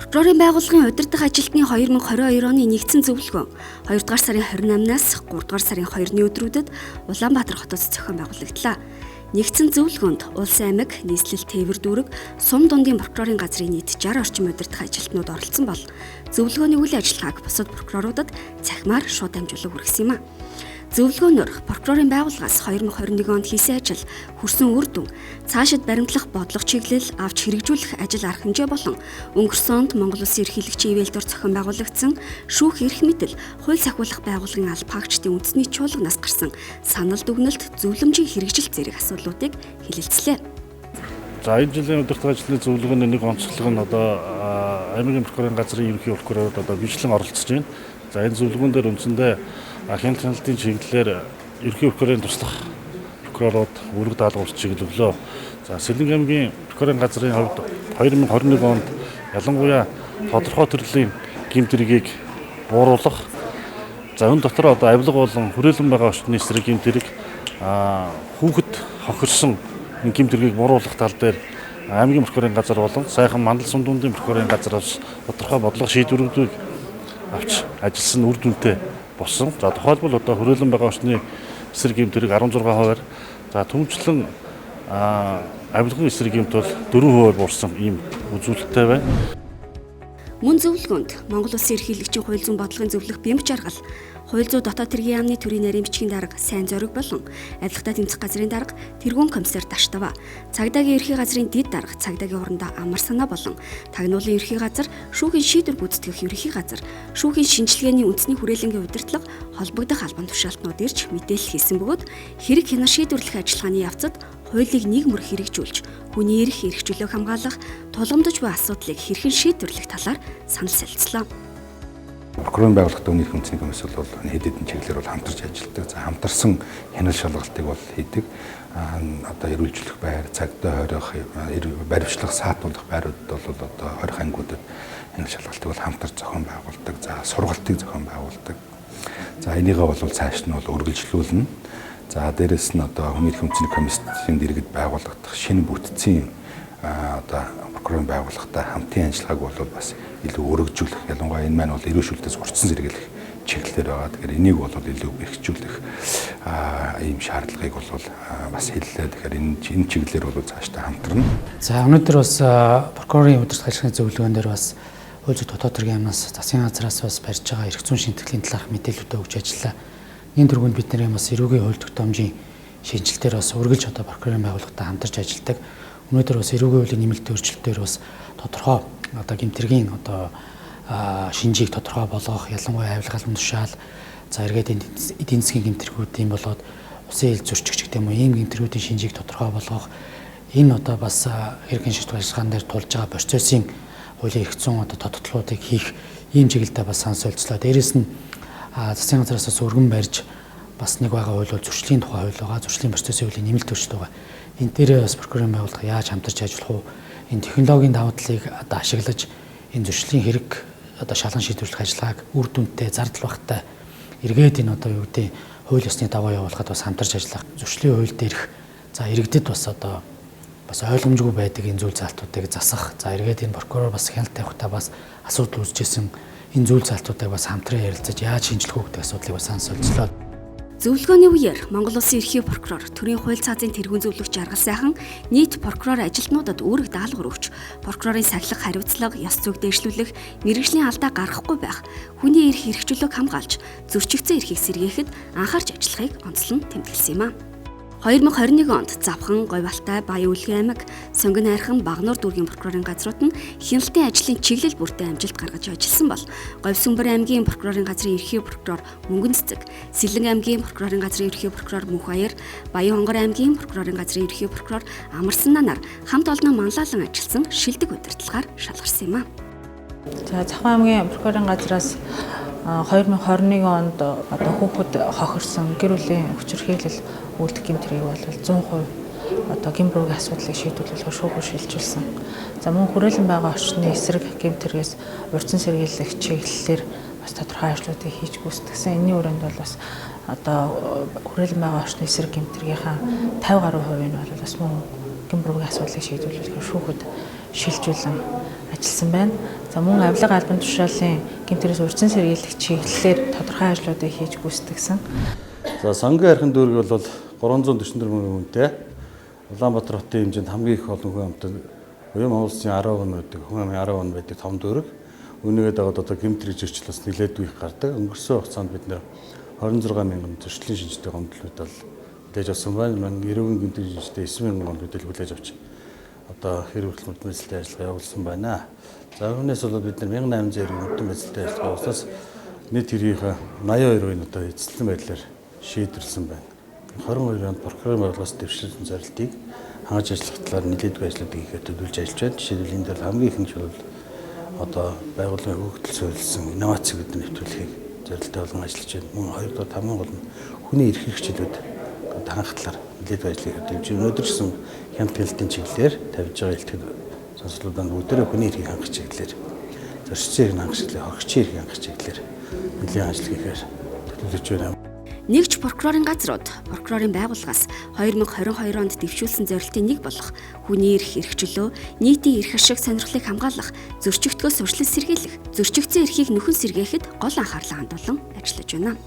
Прокурорын байгууллагын удирдах ажилтны 2022 оны нэгдсэн зөвлөгөө 2 дугаар сарын 28-наас 3 дугаар сарын 2-ны өдрүүдэд Улаанбаатар хотод зохион байгуулагдлаа. Нэгдсэн зөвлөгөөнд Улс аймаг, нийслэл тээвэр дүүрэг, сум дундын прокурорын газрын нийт 60 орчим удирдах ажилтнууд оролцсон бол зөвлөгөөний үйл ажиллагааг бусад прокуроруудад цахимаар шууд дамжуулан хүргэсэн юм а. Зөвлөгөөнөөр прокурорын байгууллагаас 2021 онд хийсэн ажил, хүрсэн үр дүн, цаашид баримтлах бодлого чиглэл, авч хэрэгжүүлэх ажил арга хэмжээ болон өнгөрсөн онд Монгол Улсын эрхийлэгчийн ивээл дор зохион байгуулагдсан шүүх эрх мэдэл, хууль сахиулах байгууллагын албаагчдын үндэсний чуулганаас гарсан санал дүгнэлт, зөвлөмжийн хэрэгжил зэрэг асуудлуудыг хэлэлцлээ. За, энэ жилийн удирдах ажлын зөвлөгөөний нэг онцлог нь одоо аймгийн прокурорын газрын ерөнхий прокурорууд одоо бичлэн оролцож байна. За, энэ зөвлөгөөн дээр үндсэндээ хяналт хяналтын чиглэлээр ерөнхий прокурорын туслах прокурорууд үүрэг даалгавар чиглэлөө. За, Сэлэнг аймгийн прокурорын газрын хувьд 2021 онд ялангуяа тодорхой төрлийн гэмт хэргийг бууруулах, за энэ дотор одоо авилга болон хүрээлэн байгаа орчны эсрэг гэмт хэрэг, хүүхэд хохирсон гэмт хэргийг бууруулах тал дээр аймгийн прокурорын газар болон сайхан мандал сумдундын прокурорын газараас тодорхой бодлого шийдвэрүүдийг авч ажилласан үр дүнтэй болсон. За, тухайлбал одоо хүрээлэн байгаа орчны эсрэг гэмт хэрэг 16%-аар, за түнчлэн авилгын эсрэг гэмт бол 4%-аар буурсан ийм үзүүлэлттэй байна. Мөн зөвлөгөөнд Монгол Улсын эрхийлэгчийн хууль зүйн бодлогын зөвлөх Бямб Жаргал, Хууль зүй дотоод хэргийн яамны төрийн нарийн бичгийн дарга Сайн Зориг болон авилгатай тэмцэх газрын дарга Тэргүүн комиссар Даштава, цагдаагийн ерхий газрын дэд дарга цагдаагийн хурандаа Амар Санаа болон тагнуулын ерхий газар, шүүхийн шийдвэр гүйцэтгэх ерхий газар, шүүхийн шинжилгээний үндэсний хүрээлэнгийн удирдлага холбогдох албан тушаалтнууд ирж мэдээлэл хийсэн бөгөөд хэрэг хянан шийдвэрлэх ажиллагааны явцад хуулийг нэг мөр хэрэгжүүлж, хүний эрх, эрх чөлөөг хамгаалах, тулгамдж буй асуудлыг хэрхэн шийдвэрлэх талаар санал солилцлоо. Прокурорын байгууллагатай өмнөх үндэсний комисс бол хэд хэдэн чиглэлээр бол хамтарч ажилладаг. За, хамтарсан хяналт шалгалтыг бол хийдэг. Одоо эрүүлжлэх байр, цагдаа хорих, баривчлах, саатуулах байруудад бол одоо хорих ангиудад хяналт шалгалтыг бол хамтарч зохион байгуулдаг. За, сургалтыг зохион байгуулдаг. За, энийгээ бол цааш нь бол үргэлжлүүлнэ. За, дээрэс нь одоо хүний эрх үндэсний комиссийн дэргэд байгуулагдах шинэ бүтцийн одоо прокурорын байгууллагатай хамтын ажиллагааг бол бас илүү өргөжүүлэх. Ялангуяа энэ маань бол эрүүл шүлтээс урдсан сэргийлэх чиглэлээр байгаа. Тэгэхээр энийг бол илүү бэхжүүлэх ийм шаардлагыг бол бас хэллээ. Тэгэхээр энэ чиглэлээр бол цаашдаа хамтарна. За, өнөөдөр бас прокурорын удирдах ажиллагааны зөвлөгөөн дээр бас хууль зүйн дотоод хэргийн яамнаас засгийн газраас бас барьж байгаа эрх зүйн шинтгэлийн талаарх мэдээллүүдээ өгч ажиллаа. Энэ түрүүнд бид нарын бас эрүүгийн хууль тогтоомжийн шинжилтээр бас үргэлж одоо прокурорын байгууллагатай хамтарч ажилладаг. Өнөөдөр бас эрүүгийн хуулийн нэмэлт өөрчлөлтөөр бас тодорхой одоо гэмт хэргийн одоо шинжийг тодорхой болгох, ялангуяа авилга албан тушаал, за эргээд эдийн засгийн гэмт хэргүүдийн болоод усын хил зөрчигч гэдэг юм уу, ийм гэмт хэргүүдийн шинжийг тодорхой болгох, энэ одоо бас хэрэг шинжлэх ажиллагаан дээр тулж байгаа процессын хуулийн эрх зүйн одоо тодтолтуудыг хийх ийм чиглэлдээ бас санал солилцлоо. Дээрээс нь засгийн газраас бас өргөн барьж бас нэг байгаа хууль бол зөрчлийн тухай хууль байгаа. Зөрчлийн процессын хуулийн нэмэлт өөрчлөлт байгаа. Энэ дээрээ бас прокурорын байгууллага яаж хамтарч ажиллах уу? Энэ технологийн давуу талыг одоо ашиглаж энэ зөрчлийн хэрэг одоо шалган шийдвэрлэх ажиллагааг үр дүнтэй, зардал багатай эргээд энэ одоо юу гэдэг хууль ёсны дагуу явуулахад бас хамтарч ажиллах. Зөрчлийн хууль дээрх за иргэдэд бас одоо бас ойлгомжгүй байдаг энэ зүйл залтуудыг засах. За, эргээд энэ прокурор бас хяналт тавихтаа бас асуудал үүсчихсэн энэ зүйл залтуудыг бас хамтран ярилцаж яаж шинжлэх үү гэдэг асуудлыг бас санал солилцлоо. Зөвлөгөөний үеэр Монгол Улсын ерхий прокурор, төрийн хууль цаазын тэргүүн зөвлөгч Жаргал Сайхан нийт прокурор ажилтнуудад үүрэг даалгавар өгч, прокурорын сахилах хариуцлага, ёс зүйг дэвшлүүлэх, мэргэжлийн алдаа гаргахгүй байх, хүний эрх эрх чөлөөг хамгаалж, зөрчигдсөн эрхийг сэргээхэд анхаарч ажиллахыг онцлон тэмдэглэсэн юм а. 2021 онд Завхан, Говьалтай, Баян-Үлгэн аймаг, Сонгон Хайрхан, Багнуур дүүргийн прокурорын газрууд нь хяналтын ажлын чиглэл бүртээ амжилт гаргаж ажилласан бол Говьсүмбэр аймгийн прокурорын газрын ерхий прокурор Мөнгөн Цэцэг, Сэлэн аймгийн прокурорын газрын ерхий прокурор Мөнх Баяр, Баян-Хонгор аймгийн прокурорын газрын ерхий прокурор Амарсан нанаар хамт олноо манлайлан ажилласан шилдэг удирдлагаар шалгарсан юм а. За, Завхан аймгийн прокурорын газраас 2021 онд одоо хүүхэд хохирсон гэр бүлийн хүчирхийлэл үйлдэх гэмт хэргийг бол 100% одоо гэм бүргийн асуудлыг шийдвэрлэхээр шүүхөр шилжүүлсэн. За, мөн хүрээлэн байгаа орчны эсрэг гэмт хэрэгээс урьдчилан сэргийлэх чиглэлээр бас тодорхой ажлуудыг хийж гүйцэтгэсэн. Энэний хүрээнд бол бас одоо хүрээлэн байгаа орчны эсрэг гэмт хэргийнхаа 50 гаруй хувийг нь бол бас мөн гэм бүргийн асуудлыг шийдвэрлэхээр шүүхэд шилжүүлэн ажилласан байна. За мөн авилга албан тушаалын гэмт хэрэгээс урьдчилан сэргийлэх чиглэлээр тодорхой ажлуудыг хийж гүйцэтгэсэн. За Сангийн архин дүүрэг бол 344 мянган хүнтэй. Улаанбаатар хотын хэмжээнд хамгийн их олон хүн амтай уян улсын 10% байдаг, хүн амын 10% байдаг том дүүрэг. Үүнийгээ дагаад одоо гэмт хэрэг зөрчил бас нэлээдгүй их гардаг. Өнгөрсөн хугацаанд бид нэр 26 мянган зөрчлийн шинжтэй гомдлууд бол хүлээж авсан байна. Мөн эрүүгийн гэмт хэрэг шинжтэй 9 мянган гомдлуудыг хүлээж авч одоо хэрэг хүртэл мөрдөн байцалтай ажиллагаа явуулсан байна. За үүнээс бол бид нар 1800 эрэг мөрдөн байцалтай ажиллагаа явуулснаас нийт хэргийнхээ 82% нь одоо эзэлсэн байдлаар шийдвэрлсэн байна. 22 онд прокурорын байгууллагаас дэвшилсэн зорилтыг хангаж ажиллах талаар нэлээдгүй ажлуудыг хийхэд төлөвлөж ажиллаж байна. Жишээлбэл энэ дээр хамгийн ихэнх нь бол одоо байгууллагын хөгжил суурилсан инновацийг бид нэвтрүүлэхийг зорилттой болгон ажиллаж байна. Мөн хоёрдугаар хамгийн гол нь хүний эрх хэрэгчлүүд одоо хангах талаар нэлээдгүй ажлыг хөдөлж байна. Өнөөдөр ч гэсэн хямд хяналтын чиглэлээр тавьж байгаа илтгэл сонслуудаа бүгдээрээ хүний эрхийг хангах чиглэлээр, зөрчлийн эрхийг хангах чиглэлээр, хоригчийн эрхийг хангах чиглэлээр нэлээд ажил хийхээр төлөвлөж байна. Нэгж прокурорын газрууд прокурорын байгууллагаас 2022 онд дэвшүүлсэн зорилтын нэг болох хүний эрх, эрхчлөө, нийтийн эрх ашиг сонирхлыг хамгаалах, зөрчигдгөөс урьдчилан сэргийлэх, зөрчигдсөн эрхийг нөхөн сэргээхэд гол анхаарлаа хандуулан ажиллаж байна.